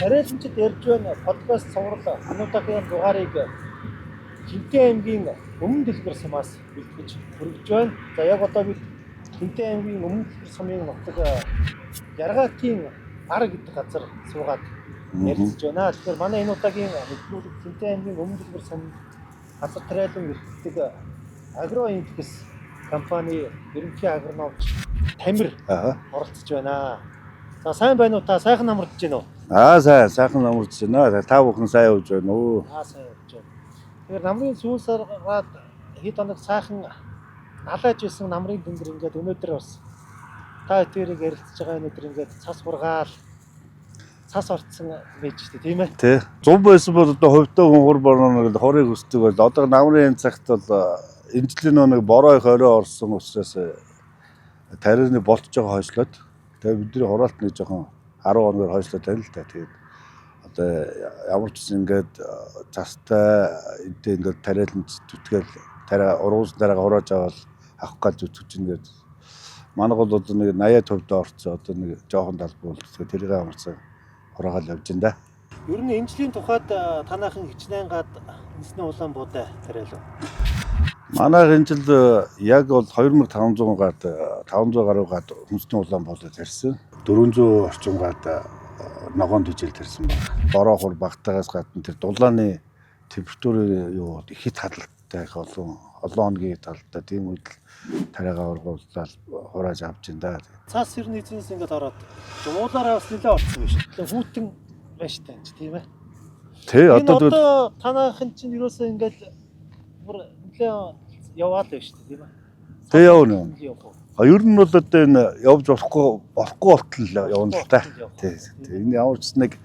Тариаланчид ярьж байна подкаст цуврал энэ удаагийн дугаарыг Хинтээ аймгийн Өмнө Дэлгэр сумаас бэлтгэж хүргэж байна. За яг одоо бид Хинтээ аймгийн Өмнө Дэлгэр сумын нутаг Яргаатын ар гэдэг газар суугаад ярилцж байна. Тэгэхээр манай энэ удаагийн нэвтрүүлэг Хинтээ аймгийн Өмнө Дэлгэр сум газар тариалан эрхэлдэг Агро Индекс компани ерөнхий агрономч Тамир оролцож байна. За сайн байна уу та? Сайхан амарч байна уу? Аа, сайн, сайхан амарч байна. Та бүхэн сайн явж байна уу? Аа, сайн явж байна. Тэгэхээр намрын сүүл саргаад хэд хоног сайхан налааж исэн намрын дүнгэр ингээд өнөөдөр бас та тэрийг ярилцж байгаа өнөөдөр ингээд цас хургаал цас орцсон байж штэ, тийм ээ. Тэ. Зам байсан бол одоо хувьдаа хүн хур бороо нэг хорыг өсдөг байл. Одоо намрын энэ цагт бол энэ жилийн нэг бороо их орой орсон учраас тарианы болтж байгаа хойшлоод, тэгээ бидний хураалт нэг жоохон 10 хоногор хойшлоод байна л та. Тэгээд одоо ямар ч гэсэн ингээд цастай эдээ ингээд тариалан зүтгээл тариа ургуулсан тариагаа хурааж аваад авах гал зүтгэж ингээд манай гол одоо нэг 80% орцсон, одоо нэг жоохон талбай бол тэгээ тэрийг амарсан хураагаал явж байна да. Ер нь энэ жилийн тухайд танайхан хичнээн гад үндэсний улаан буудай тариалав? Манай энэ жил яг бол 2500 гад, 500 гаруй гад үндэсний улаан буудай тарьсан. 400 орчим гад ногоон дижил тарьсан байна. Бороо хур багтаагаас гадна тэр дулааны температурын юу их хадалтай, их олон олон хоногийн талтай тийм үед л тариагаа ургуулаад хурааж авч ин да. Цас ер нь эзэнс ингээд ороод жумуулаараа бас нэлээд орцсон биш. Тэгэхээр хүүтэн байж таа энэ тийм ээ. Тэ, одоо одоо одоо танайхан чинь ерөөсөө ингээд бүр нэлээд яваал байж тээ, тийм ээ. Тэ, явна. Явах уу? А ер нь бол одоо энэ явж болохгүй болтол явна л та. Тий. Энэ ямар ч нэг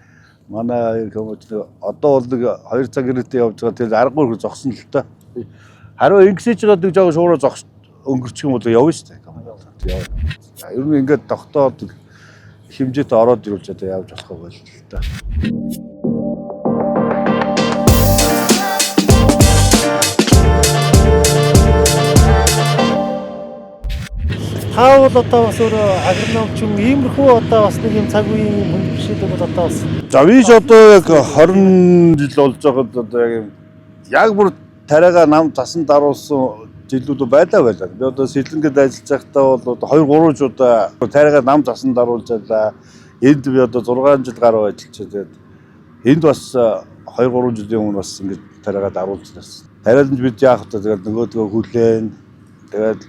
манай хүмүүс одоо бол нэг 2 цаг ирээдээ явж байгаа, тэгэл аргагүй зогсон л та. Хариу ингэсэж байгаа нэг жоо шуураа зогс өнгөрчих юм бол явна шүү дээ. Явна. Ер нь ингээд тогтоод хэмжээтэй ороод ирүүлж одоо явж болохгүй байл л та. Та бол одоо бас өөрөө агроном ч юм, иймэрхүү одоо бас нэг юм цаг үеийн юм хүн биш гэдэг бол одоо бас За, би ч одоо яг 20 жил болж байгаад одоо яг юм яг бүр тариагаа нам засан даруулсан жилүүд байлаа. Би одоо Сэлэнгэд ажиллаж байхдаа бол одоо 2 3 жуудаа тариагаа нам засан даруулж байлаа. Энд би одоо 6 жил гаруй ажиллаж тэгээд энд бас 2 3 жилийн өмнө бас ингэж тариагаа даруулж байсан. Тариаланж бид яах вэ? Тэгээд нөгөөдгөө хүлээн, тэгээд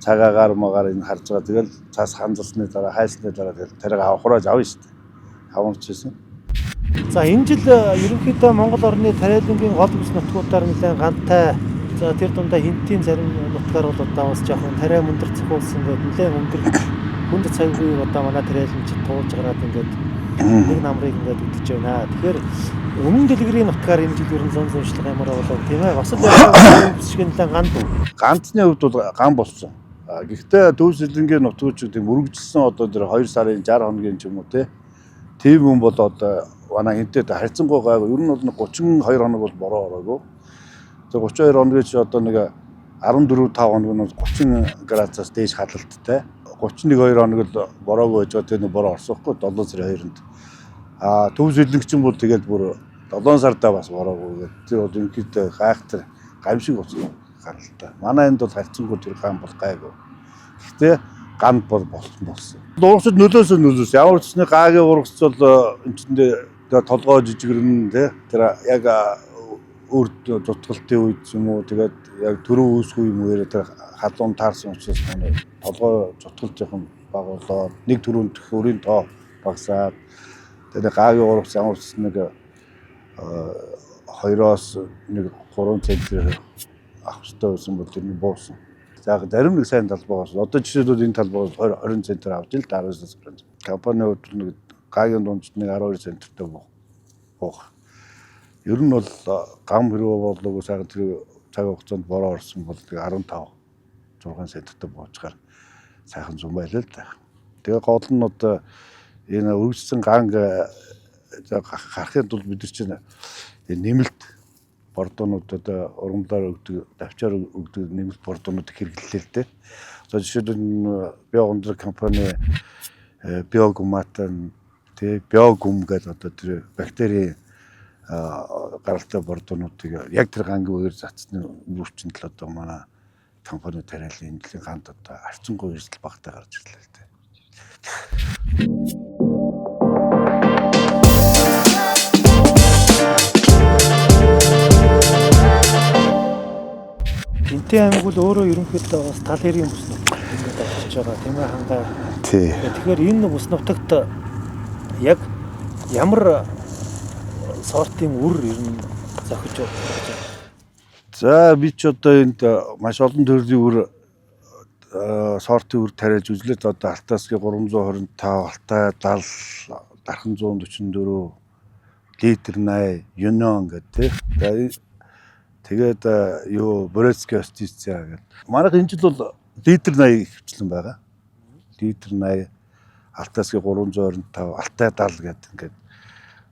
цагаагаар магаар энэ харж байгаа. Тэгэл цаас ханзалсны дараа, хайсны дараа тэгэл тариагаа хурааж авна шүү дээ. Авамч байсан. За, энэ жил ерөнхийдөө Монгол орны тариалангийн гол бүс нутгуудаар нэлээд гантай. За, тэр дундаа Хинтийн зарим нутгаар бол одоо бас жоохон тариа мөндөр цохиулсан гэдэг нэлээд өндөр хүнд цаг үеийг одоо манай тариаланчид туулж гараад ингээд нэг намрыг ингээд үдэж байна. Тэгэхээр Өмнө Дэлгэрийн нутгаар энэ жил ер нь зун зуншлага ямар болов, тийм ээ? Бас л яг шиг нэлээд ганд уу? Ганцны хувьд бол ган болсон. Гэхдээ Төв Сэлэнгийн нутгууд тийм үргэлжилсэн одоо тэр 2 сарын 60 хоногийн ч юм уу тийм юм бол одоо манай хинтээ харьцангуй гайгүй. Ер нь бол 32 хоног бол бороо ороогүй. Тэр 32 хоногийн чи одоо нэг 14 5 хоног нь 30 градусаас дээш халалттай. 31 2 хоног л бороогүй байж байгаа, тэр нэг бороо орсон хгүй 7 сарын 2-нд. А Төв Сэлэнгчин бол тэгэл бүр 7 сардаа бас бороогүй гэдэг. Тэр бол ерөнхийдөө гайхтар гамшиг болсон гаралтай. Манай энд бол харьцангуй тэр ган бол гайгүй. Гэхдээ ган бол болсон. Ургацд нөлөөсөө нөлөөс. Ямар ч нэг гагийн ургац бол энэ чинь толгой жижигрэн тий. Тэр яг үр зутгалтын үед юм уу, тэгээд яг төрөв үүсэх юм уу тэр халуун таарсан учраас манай толгой зутгалт жоохон бага болоод нэг төрөнд өрийн тоо багасаад, тэгээд гагийн ургац ямар ч нэг 2-оос нэг 3 центр авах хэрэгтэй байсан бол тэр нь буусан. За, зарим нэг сайн талбайгаас одоо жишээлбэл энэ талбайгаас 20 20 центр авч ил 19 20. Компани хувьд нэг гагийн дундч нэг 12 центртэй буух. Ер нь бол гам хэрвээ болоогүй сайхан тэр цаг хугацаанд бороо орсон бол нэг 15 6 центртэй буучгаар сайхан зум байлаа л да. Тэгээ гол нь одоо энэ өргөжсөн ганг гарахын тулд бид нар чинь энэ нэмэлт бордоонууд одоо ургамлаар өгдөг, давчаар өгдөг нэмэлт бордоонуудыг хэрэглэлээ л дээ. За, жишээлбэл Биогондрог компани биогуматан Тэ биогүм гэдэг одоо тэр бактерийн гаралтай бордоонуудыг яг тэр гангийн үеэр затсны үрчинд л одоо манай компани тариалан энэ жилийн ганд одоо харьцангуй эрсдэл багатай гарч ирлээ л дээ. Хинтээ аймаг бол өөрөө ерөнхийдөө бас тал хэргийн бүс нутаг ингээд орчиж байгаа тийм ээ хангаа. Тий. Тэгэхээр энэ бүс нутагт яг ямар сортын үр ер нь зохиж байна? За би ч одоо энд маш олон төрлийн үр сортын үр тариалж үзлээ. Одоо Алтайскийн 325, Алтай 70, Дархан 144, Литр 80, Юнон гэдэг тий. Тэгээд юу Борецкий Остиция гэдэг. Манайх энэ жил бол литр 80 хвчлэн байгаа. Литр 80, Алтайскийн 325, Алтай 70 гэдэг ингээд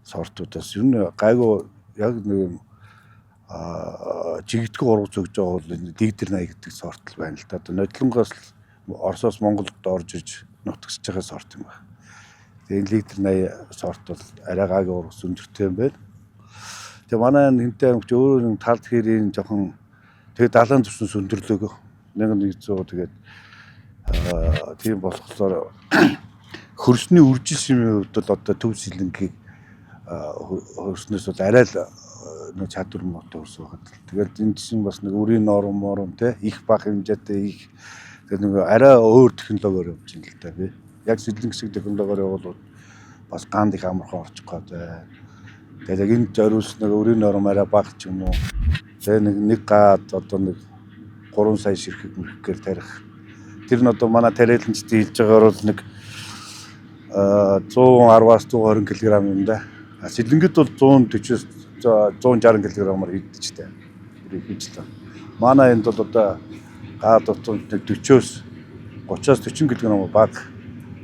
сортуудаас ер нь гайгүй яг нэг юм жигдгүү ургац өгж байгаа бол энэ литр 80 гэдэг сорт л байна л да. Одоо Ноднолонгоос Оросоос Монголд орж иж нутагсаж байгаа сорт юм байна. Тэгээ энэ литр 80 сорт бол арай гайгүй ургац өндөртэй юм байна. Тэгээ манай энэ Хинтээ аймагч өөрөө нэг талд хэрийн жоохон тэгээ далайн зүсэн сөндөрлөг 1100 тэгээд тийм болохоор хөрсний үржил шимийн хувьд бол одоо төв сэлэнгийг хөрснөөс бол арай л нэг чадвар муутай хөрс байхад. Тэгээд энэ чинь бас нэг үрийн норм мором те их бага хэмжээтэй их тэгээд нэг арай өөр технологиор явж байна л да би. Яг сэлэнг шиг технологиор явбал бас ганд их амархан орчих гээд байна. Тэгээд яг энд зориулсан нэг өрийн норм арай бага ч юм уу. Тэгээ нэг гад одоо нэг 3 сая ширхэг мөрхгээр тарих. Тэр нь одоо манай тариаланчдын хэлж байгаагаар бол нэг 110-аас 120 кг юм да. Сэлэнгэд бол 140-ээс 160 кг-аар хийдэж таа. Тэр хийж л. Манай энд бол одоо гад дутамж нэг 40-өөс 30-аас 40 кг бага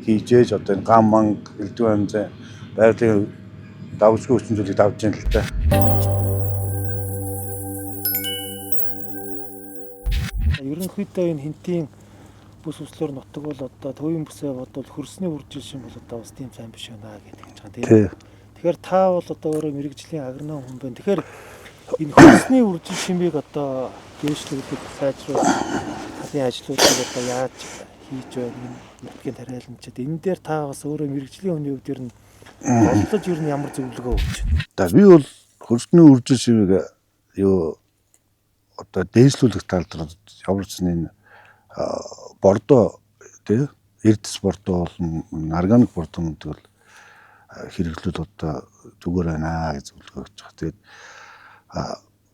хийж ээж одоо энэ гам манг элдв янзын байгалийн давжгүй хүчин зүйлийг давж яана л та. Ерөнхийдөө энэ Хинтийн бүс өслөөр нутаг бол одоо төвийн бүсээ бодвол хөрсний үржил шин бол одоо бас тийм сайн биш байна гэдэг гэж байгаа тийм. Тэгэхээр та бол одоо өөрөө мэрэгжлийн агроном хүн байна. Тэгэхээр энэ хөрсний үржил шимийг одоо дээшлүүлэх, сайжруулах талын ажлуудыг одоо яаж хийж байна энэ нутгийн тариаланчид. Энэ дээр та бас өөрөө мэрэгжлийн хүний хувьд ер нь голлож ер нь ямар зөвлөгөө өгч байна? За би бол хөрсний үржил шимийг юу одоо дээшлүүлэх тал дээр ямар ч нэг бордоо тий эрдэс бордоо болон органик бордоонууд бол хэрэглүүл одоо зүгээр байна гэж зөвлөгөө өгч байгаа. Тэгээд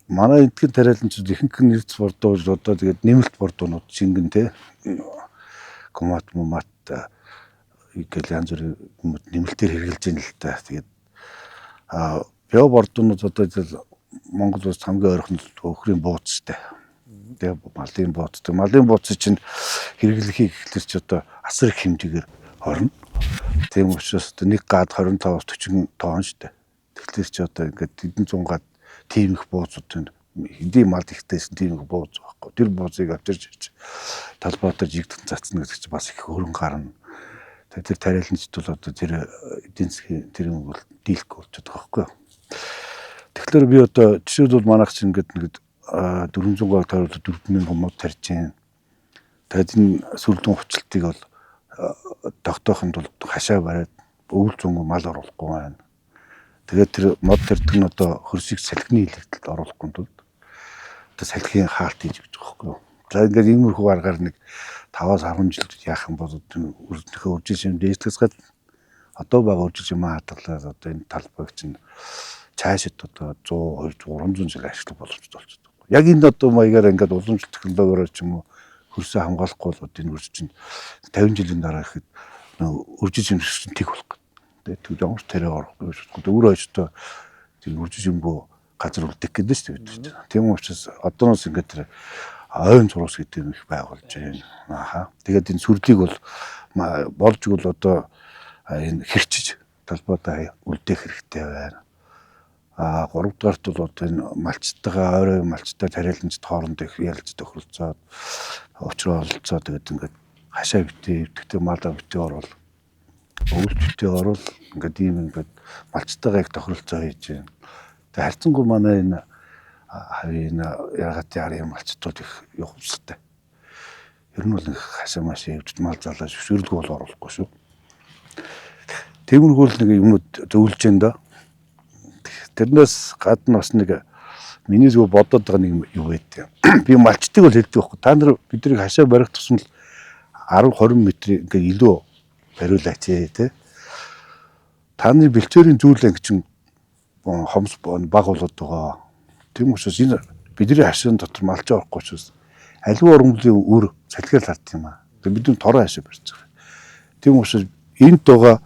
манай эдгээр тариаланчид ихэнх нь эрдэс бордоо гэж одоо тэгээд нэмэлт бордоонууд шингэн тий комат мумат гэл янз бүрийн нэмэлтээр хэрэглэж байна л та. Тэгээд био бордоонууд одоо Монгол улс хамгийн ойрхон өхрийн бууцтай. Тэгээ малын бууцтай. Малын бууц чинь хэрэглэхийг эхлэр чи одоо асар их хэмжээгээр орно. Тийм учраас одоо нэг гад 25-аас 40 тонн шүү дээ. Тэгэхээр чи одоо ингээд хэдэн зуун гад тийм их бууцууд хэдийн мал ихтэйсэн тийм их бууз байхгүй. Тэр буузыг авчирч ирж талбай дээр жигдэн цацна гэдэг чи бас их хөрөнгө гарна. Тэгээ тэр тариаланчид бол одоо тэр эдийн засгийн тэр юм бол дийлэхгүй болчиход байгаа байхгүй юу. Тэгэхээр би одоо жишээлбэл манайх чинь ингээд нэг 400 гоо тойруулаад 4000 мод тарьж байна. Тэгээд энэ сүрлэн хувцлтыг бол тогтоохын тулд хашаа бариад өвөл зөнгө мал оруулахгүй байна. Тэгээд тэр мод тарьдаг нь одоо хөрсийг салхины илэгдэлд оруулахгүй тулд одоо салхийн хаалт хийж өгч байгаа байхгүй юу. За ингээд иймэрхүү аргаар нэг 5-аас 10 жил яах юм бол өрнөхөө үржил шим дээшлэхээс гадна одоо байгаа үржил шим хадгалаад одоо энэ талбайг чинь цаашид одоо 100, 200, 300 жил ашиглах боломжтой болчиход байгаа. Яг энэ одоо маягаар ингээд уламжлалт технологиороо ч юм уу хөрсөө хамгаалахгүй бол одоо энэ үржил чинь 50 жилийн дараа ихэд үржил шимшиг чинь тэг болох гэдэг. Тэгээд ямар ч тариа орохгүй шүү дээ. Өөр хойчтой тэр үржил шимгөө газар үлдэх гэдэг шүү дээ. Тийм учраас одооноос ингээд тэр ойн зурус гэдэг юм их байгуулж байна. Ааха. Тэгээд энэ сүрлийг бол болж игэл одоо энэ хэрчиж талбайдаа үлдээх хэрэгтэй байна. А 3 дугаарт бол одоо энэ малчтайгаа ойрын малчтай тариаланчид хоорондоо их ярилж тохиролцоод учраа ололцоо тэгээд ингээд хашаа битээ эвдэгтэй малаа битээ орвол Өвөлжтэй орвол ингээд ийм ингээд малчтайгаа их тохиролцоо хийж байна. Тэгээ харьцангуй манай энэ хавийн энэ Яргатын арын малчтууд их ухамсартай. Ер нь бол их хашаа маш эвдэж мал залаа зөвшөөрлгүй бол оруулахгүй шүү. Тиймэрхүү л нэг юмнууд зөвлөж байна доо. Тэрнээс гадна бас нэг миний зүгээр бодоод байгаа нэг юу байдаг. Би малчтыг бол хэлдэг байхгүй. Та нар биднийг хашаа барих тусам л 10 20 м ингээд илүү бариулаач ээ, тэ. Та нарын бэлчээрийн зүйл анги чинь хомс баг болоод байгаа. Тийм учраас энэ бидний хашаан дотор малч орохгүй учраас аливаа ургамлын үр салхиар лард юм аа. Тэгээ бидний тороо хашаа барьж байгаа. Тийм учраас энд байгаа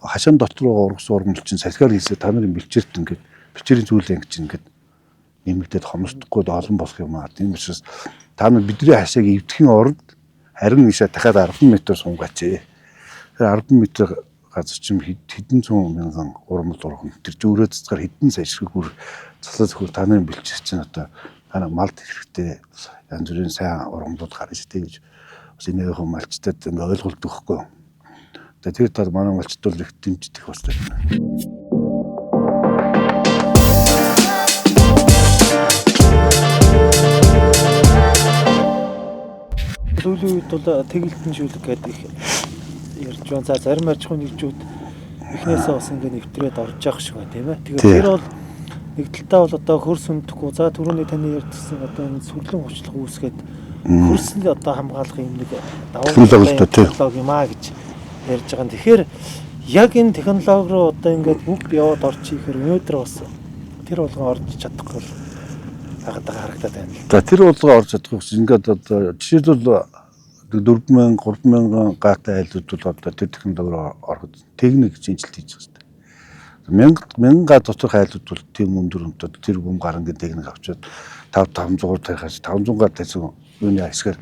хашаан дотор байгаа ургасан ургамал чинь салхиар хийсээ та нарын бэлчээрт ингээд бэлчээрийн зүйл анги чинь ингээд нэмэгдээд хомсдохгүй олон болох юм аа. Тийм учраас та нар бидний хашааг эвдэхийн оронд харин ийшээ дахиад 10 м сунгаач ээ. Тэр 10 м газар чинь хэдэн зуун мянган ургамал ургана. Тэр зүүрээ цэцгээр хэдэн сая ширхэг үр цалаа зөвхөн та нарын бэлчээр чинь одоо та нар малд хэрэгтэй янз бүрийн сайн ургамлууд гарна шүү дээ гэж бас энэ их малчтад ингээ ойлголт өгөхгүй. Тэгээ тэр тал манай малчид бол их дэмждэг бас байна. Сүүлийн үед бол тэгэлтэн шүлэг гэдэг их ярьж байна. За зарим аж ахуйн нэгжүүд эхнээсээ бас ингэ нэвтрээд орж явах шиг байна, тийм ээ. Тэгэхээр тэр бол нэг талдаа бол одоо хөрс өндөхгүй. За түрүүний таны ярьдсан одоо энэ сүрлэн хучлах үүсгээд хөрсөл одоо хамгаалах юм нэг давуу технологи юм аа гэж ярьж байгаа. Тэгэхээр яг энэ технологи руу одоо ингээд бүгд яваад орчих ихээр өнөөдөр бас тэр болгон орж чадахгүй бол байгаад байгаа харагдаад байна л. За тэр болгон орж чадахгүй гэсэн ингээд одоо жишээлбэл 4000 3000 гаатай айлууд бол одоо тэр технологи руу ороход техник шинжилт хийж байгаа шүү дээ. 1000 1000 га доторх айлууд бол тийм өндөр өндөд тэр бум гарангийн техник авчиад 5 500 тарихаас 500 га тавьсан юуны ашгаар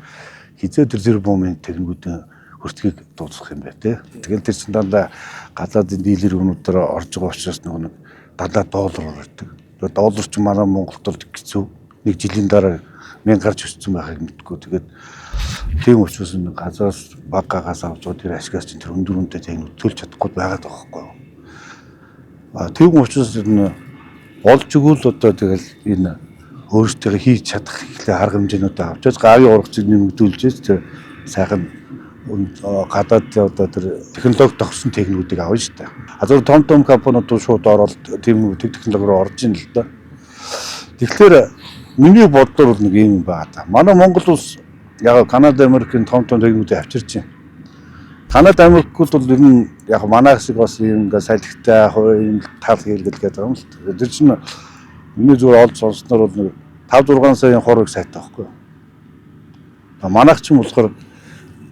хизээ тэр бумын техникүүдийн хүртгийг дуудлах юм байна те. Тэгэл тэр чинь дандаа гадаадын дийлэр өнүүдээр орж байгаа учраас нөгөө нэг дандаа доллараар ирдэг. Тэгээ доллар чинь манай Монголд бол хэцүү. Нэг жилийн дараа 1000 гарч өссөн байхыг мэдгүй. Тэгээд тийм учраас нэг газраас баг гагаас авч байгаа тэр ашигаас чинь тэр өндөр үнэтэй техник төлж чадахгүй байгаад байгаа байхгүй юу. А тийм учраас энэ болж игэл одоо тэгэл энэ өөрсдөө хийж чадах ихлэ арга хэмжээнүүдээ авчиж гавийн ургацыг нэмэгдүүлж тэр сайхан гадаад одоо тэр технологи тогтсон техникүүдийг авна шүү дээ. А зөв том том компаниуд шууд ороод тийм технологи руу орж ийн л да. Тэгэхээр миний бодлоор бол нэг юм байна да. Манай Монгол улс яг Канада, Америкийн том том техникүүдийг авчирч байна. Канада, Америкууд бол ер нь яг манай шиг бас юм ингээ салхитай ийм тал хэрэгэл гэдэг юм л. Тэр чинь миний зүгээр олж сонссноор бол нэг 5 6 саяын хор их сайтай байхгүй юу. Манайх ч юм болохоор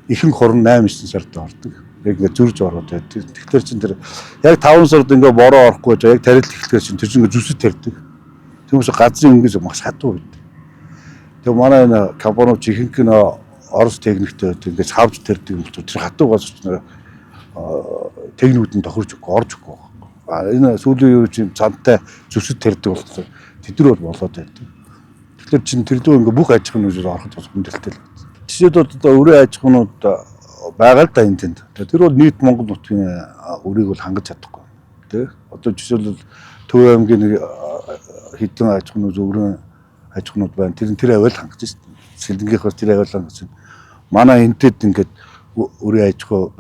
ихэнх хор нь 8 9 сард ордог. Яг ингээ зөрж ороод байдаг. Тэгэхээр чин тэр яг 5 сард ингээ бороо орохгүй байж яг тарилт эхлэхээр чин тэр чинь ингээ зүсэд тарьдаг. Тиймээс газрын өнгөс маш хатуу байдаг. Тэгээ манай энэ компаниуд ихэнх нь Орос техниктэй байдаг. Ингээ хавж тарьдаг юм бол тэр хатуу газар чинь техникүүд нь тохирч өгөхгүй, орж өгөхгүй байхгүй. А энэ сүүлийн үе чинь цантай зүсэд тарьдаг болохоор тэд нар бол болоод байдаг. Тэгэхээр чин тэр лөө ингээ бүх аж ахуйн нэгжүүд ороход бас хүндрэлтэй л байна. Жишээлбэл одоо өрөө аж ахуйнууд байгаа л да энэ тэнд. Тэр бол нийт Монгол нутгийн өрийг бол хангаж чадахгүй. Тэ? Одоо жишээлбэл Төв аймгийн нэг хэдэн аж ахуйнууд өрөө аж ахуйнууд байна. Тэр нь тэр аваал хангаж шүү дээ. Сэлэнгийнх бас тэр аваал хангаж байна. Манай энтэд ингээд өрөө аж ахуй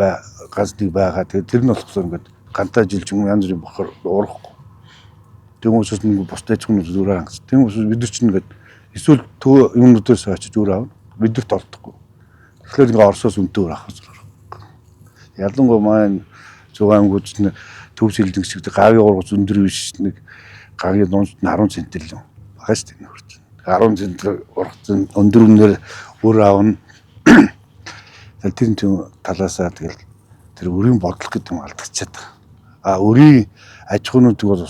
ганц нэг байгаа. Тэгээд тэр нь болохоор ингээд гантаа жилч юм янз бүрийн бохор уурахгүй. Тийм учраас нэг бусд аж ахуйнууд өрөө хангаж. Тийм учраас бид нар чинь ингээд эсвэл төв юмнуудаас очиж өрөө авна. Бидэрт олдохгүй. Тэгэхээр ингээ Оросоос үнэтэй өр авах хэрэгтэй. Ялангуяа маань Зүг аймагуд чинь Төв Сэлэнг шиг гавийн ургац өндөр биш нэг гавийн дунд нь 10 центр л юм. Бага шүү дээ нөхөр чинь. 10 центр ургацсан өндөр үнээр өр авна. Тэр тийм талаасаа тэгэл тэр өрийн бодлого гэдэг юм алдчихад байгаа. А өрийн аж ахуйнуудыг бол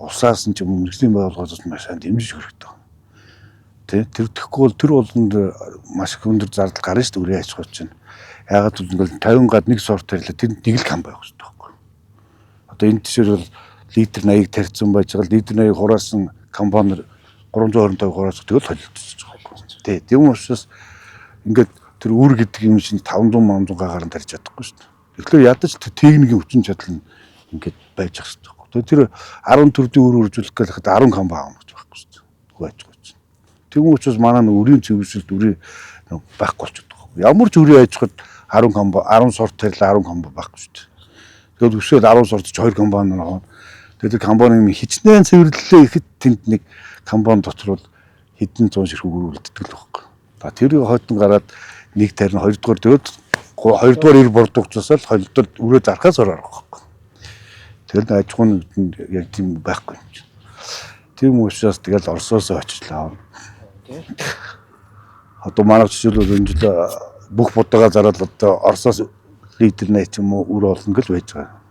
улсаас нь ч юм мэргэжлийн байгууллагаас маш сайн дэмжиж хэрэгтэй. Тэ тэр тэгэхгүй бол тэр болонд маш их өндөр зардал гарна шүү дээ өрийн аж ахуй чинь. Яагаад гэвэл ингээл 50 гад нэг сорт тарилаа тэнд нэг л кам байх хэрэгтэй байхгүй. Одоо энэ жишээлбэл литр 80-ыг тарьсан байж байгаа литр 80-ыг хураасан компаниар 325 хураасан тэгэл холилдсон байгаа байхгүй. Тэ тийм учраас ингээд тэр үр гэдэг юм чинь 500 500 гагаар нь тарьж чадахгүй шүү дээ. Тэгэхээр ядаж техникийн хүчин чадал нь ингээд байж ах хэрэгтэй байхгүй. Тэр 10 төрлийн үр үржүүлэх гэхэд 10 компани авах гэж байхгүй шүү дээ. Хүү аж ахуй чинь. Тэгмүү учраас манай нэг үрийн цэвэршилт үрийн байхгүй болчиход байгаа. Ямар ч үрийн аж ахуйд 10 компани 10 сорт тарил 10 компани байхгүй шүү дээ. Тэгээд өсөөл 10 сорт ч 2 компани авна. Тэгээд тэр компани хичнээн цэвэрлэлээ ихэд тэнд нэг компани дотор бол хэдэн зуун ширхэг үр үлддэг л байхгүй. За тэрийг хойдон гараад нэг тарина, хоёрдугаар тэгээд хоёрдугаар ир бурдугчсаа л хоёрдугаар өрөө зархаас орох байхгүй. Тэгэл аж ахуйн яг тийм байхгүй юм чинь. Тийм учраас тэгэл Оросоос очиж л авна. Одоо манай жишээлбэл энэ жил бүх будаага зараад одоо Оросоос литр 80 ч юм уу үр олно гэж байж байгаа.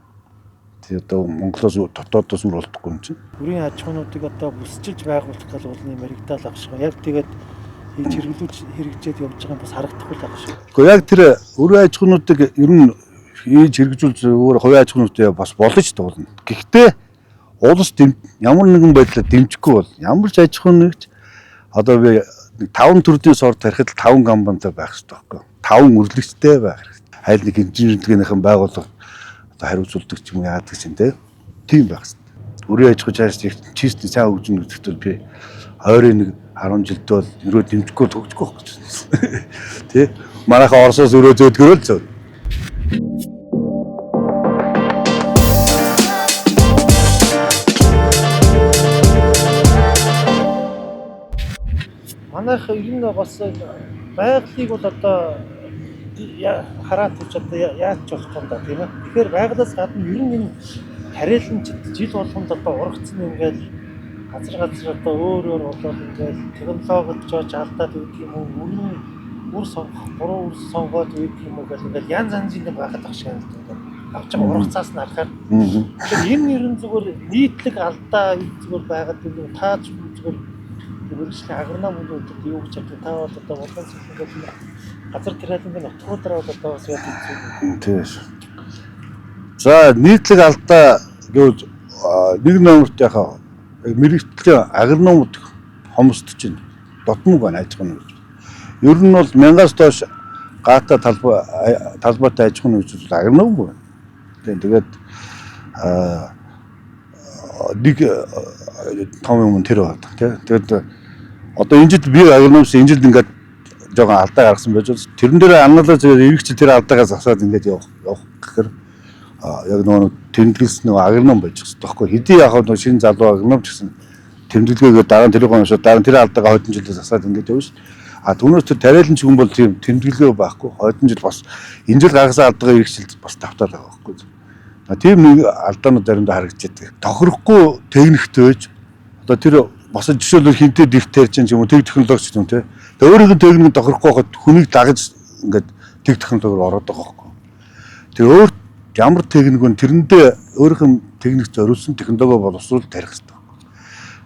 Тэгээ одоо Монголоос дотоодоос үр олдохгүй юм чинь. Үрийн аж ахуйнуудыг одоо бүсчилж байгуулах гал улны мэрэгдэл ах шиг. Яг тэгээд хийж хэрэглүүлж хэрэгжээд явж байгаа юм бас харагдахгүй л ах шиг. Гэхдээ яг тэр өрөө аж ахуйнуудыг ер нь хийж хэрэгжүүлж өөр хувийн аж ахуйнуудыг бас болно ч дуулна. Гэхдээ улс ямар нэгэн байдлаар дэмжихгүй бол ямар ч аж ахуйн нэгч одоо би 5 төрлийн сорт тарихад 5 компанитай байх хэрэгтэй байхгүй. 5 өрлөгчтэй байх хэрэгтэй. Аль нэг хэмжээний байгууллага одоо хариуцуулдаг ч юм уу яадаг ч юм те. Тийм байх хэрэгтэй. Өрөө аж ахуй чааш чистий сайн хөгжинэ гэдэгт бол би ойрын нэг 10 жилд бол өрөө дэмжихгүй төгжихгүй байх гэж байна. Тэ? Манайхаа Оросоос өрөө зөөдгөрөө л зөөд. Манайх ер нь бас байгалыг бол одоо хараад тавьж одоо яаж ч болох юм да тийм ээ. Тэгэхээр байгалаас гадна ер нь энэ тариаланчид жил болгонд одоо ургацсан ингээл газар газар одоо өөр өөр болоод ингээл технологид жоож алдаад өгдөг юм уу, өрн үр сонгох, буруу үр сонгоод өгдөг юм уу гэл ингээл янз янзын юм байхад ах шиг санагдав. Авч байгаа ургацаас нь харахаар. Тэгэхээр энэ ер нь зүгээр нийтлэг алдаа зүгээр байгаад юм тааж зүгээр мэргэжлийн агроном хүмүүст юу гэж боддог? Та бол одоо Улаан цэцлэг гэдэг газар тариалангийн нутгуудаар бол одоо бас яг хэцүү. Тийм. За нийтлэг алдаа гэвэл нэг номерт яхаа мэргэжлийн агрономууд хомсдож байна. Дотмог байна аж ахуйн гэж. Ер нь бол 1000-аас доош гата талбайтай аж ахуйн гэж бол агроном байна. Тэгээд нэг том юм тэр байна тий. Тэгээд одоо энэ жил би агрономс энэ жил ингээд жоохон алдаа гаргасан байж бол тэрэн дээр анализ эргэж тэр алдаагаа засаад ингээд явах гэхээр яг нөгөө тэмдэглэсэн нөгөө агроном байж хэрэгтэй байхгүй. Хэдий яг нөгөө шинэ залуу агроном ч гэсэн тэмдэглэгээгээ дараа нь тэрийг уншаад дараа нь тэр алдаагаа хойдон жилдээ засаад ингээд явна шүү. А түүнээс тэр тариалан ч хүн бол тийм тэмдэглэгээ байхгүй. Хойдон жил бас энэ жил гаргасан алдаагаа эргэж жилд бас давтаад байгаа байхгүй. Тийм нэг алдаанууд заримдаа харагдчихэдэг. Тохирохгүй техниктэй байж одоо тэр бас жишээлбэл хинтээ дэрт тарьж юм уу тэг технологи ч юм те. Тэгээ өөрийнх нь техник тохирохгүй байхад хүнийг дагаж ингээд тэг технологиор ороод байгаа байхгүй. Тэр өөр ямар техник вэ тэрэндээ өөрийнх нь техник зориулсан технологи боловсруул тарих хэрэгтэй.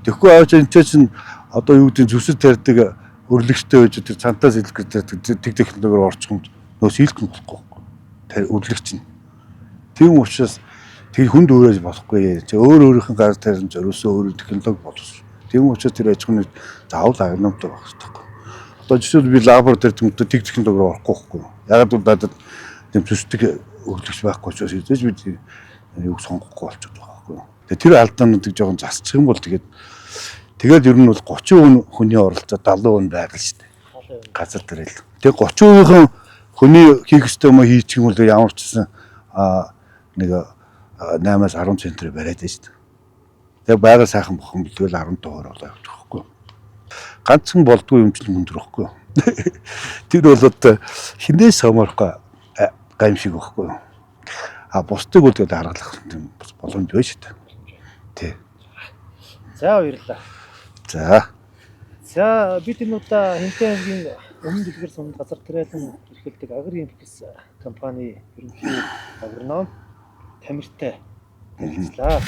Тэгэхгүй авч энэ чинь одоо юу гэдэг зүсэл тарьдаг өрлөгчтэй байж тэр цантаас илэрх гэдэг тэг технологиор орчих юм нөө сэлэх нь болохгүй байхгүй. Тэр өрлөгч нь. Тийм учраас тэр хүнд өөрөөж болохгүй. Чи өөр өөрийнх нь гар тарин зориулсан өөр технологи боловсруул. Тийм учраас тэр аж ахуйн заавал агрономтой байх хэрэгтэй. Одоо жишээлбэл би лабор дээр тэм тэг технологи руу орохгүй байхгүй. Яг л надад тийм төсдөг өглөгч байхгүй учраас хэзээ ч би юг сонгохгүй болчиход байгаа байхгүй. Тэгээ тэр алдаануудыг жоохон засчих юм бол тэгээд ер нь бол 30% хүний оролцоо 70% байгаль шүү дээ. Газар дээр л. Тэгээ 30%-ийн хүний хийх ёстой юм хийчих юм бол ямар ч гэсэн нэг 8-аас 10 центр бариад байна шүү дээ. Тэгээ байгаль сайхан бохон бэлтгэл 15% болоо явчих байхгүй. Ганцхан болдгүй юм чинь өндөр байхгүй. Тэр бол одоо хинээс хамаарахгүй гамшиг байхгүй. А бусдыг бол тэгээд аргалах юм боломж байна шүү дээ. Тий. За баярлалаа. За. За бид энэ удаа Хинтээ аймгийн Өмнө Дэлгэр сумд газар тариалан эрхэлдэг Агри Импекс компани ерөнхий агроном Тамиртай ярилцлаа.